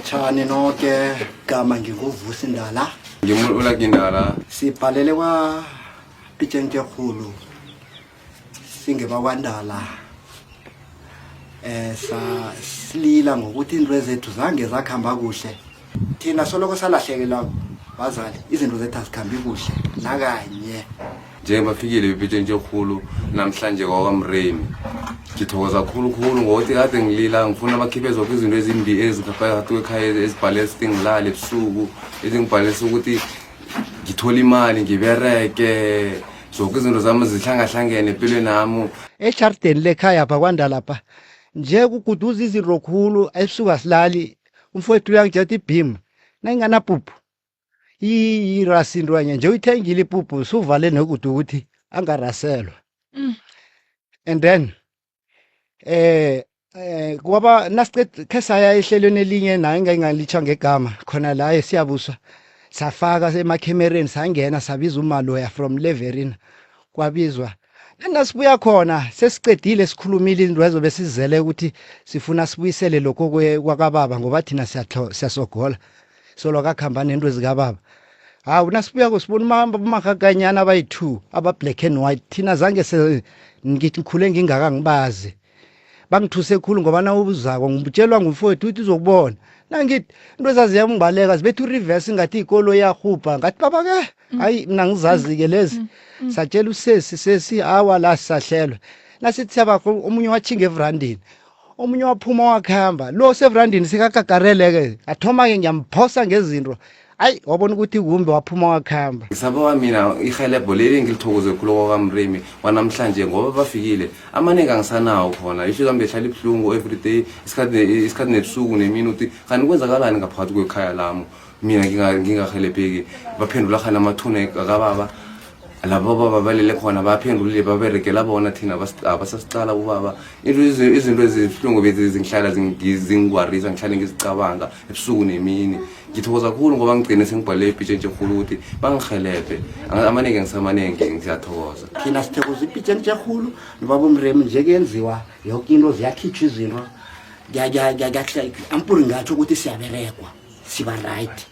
Lotshani noke, gama nginguVusi Ndala. Ngimulakindala. Sibhalele kwa Pitshentshekgulu singebakwandala. Sa silila ngokuthi into zethu zange zakhamba kuhle. Thina soloko salahlekelwa bazali, izinto zethu azikhambi kuhle nakanye. Njengoba fikile bepitshentshekgulu namhlanje kwakwamremi, ngithokoza khulukhulu ngokuthi kade ngilila ngifuna bakhiphe zonke izinto ezimbi eziphakathi kwekhaya ezibhalesa ukuthi ngilale ebusuku, ezingibhalisa ukuthi ngithole imali ngibereke, zonke izinto zami zihlangahlangene empilweni nami. Ejardeni lekhaya pha kwandalapha nje kuguduza izinto khulu, ebusuku asilali. Umfowethu uyangitshela ukuthi ibhimu nayinganapuphu irasi intwanye nje uyithengile ipuphu suvale nokude ukuthi angaraselwa. And then kwaba nasiqed khe saya ehlelweni elinye naye engayingalitshwa ngegama khona la eSiyabuswa, safaka emakhemereni, sangena sabiza umaloya from Leverina, kwabizwa nasibuya khona sesicedile sikhulumile izinto ezo besizele ukuthi sifuna sibuyisele lokho kwakababa ngoba thina siyasogola solo kakuhamba nento zikababa. Hawu, nasibuya kusibona umahakanyana abayi-two aba-black and white. Thina zange ngithi ngikhule ngingaka ngibazi, bangithuse khulu ngoba nawuzako ngitshelwa ngumfowethu ukuthi uzokubona nangithi into ezaziyangibaleka zibetha ureverse ngathi ikolo iyahubha, ngathi baba ke hayi mina ngizazi-ke lezi. Satshela usesi, sesi awa la sisahlelwe. Nasithi siyabakho, omunye watjhinga evrandini, omunye waphuma wakuhamba lo sevrandini sikakakarele-ke, athoma-ke ngiyamphosa ngezinto, ayi wabona ukuthi kumbe waphuma wakuhamba. Ngisabawa mina ihelebho leli ngilithokoze khulu kwakamremi wanamhlanje ngoba bafikile. Amaningi angisanawo khona, ihliziyo yami behlala ibuhlungu everyday, isikhathi nebusuku nemini, ukuthi kanti kwenzakalani ngaphakathi kwekhaya lami mina ngingahelebheki. Baphendula khani amathuna kababa labo baba balele khona, baphendulile baberegela bona, thina abasasicala ubaba. Into izinto ezibuhlungu bezingihlala zingikwarisa, ngihlale ngizicabanga ebusuku nemini. Ngithokoza khulu ngoba ngigcine sengibhalele iPitshentshekgulu ukuthi bangihelebhe. Amaningi ngisamaningi, ngiyathokoza. Thina sithokoza iPitshentshekgulu nobaba umremi nje, kuyenziwa yoke into, ziyakhitshwa izinto, ampuri ngatsho ukuthi siyaberegwa, siba right.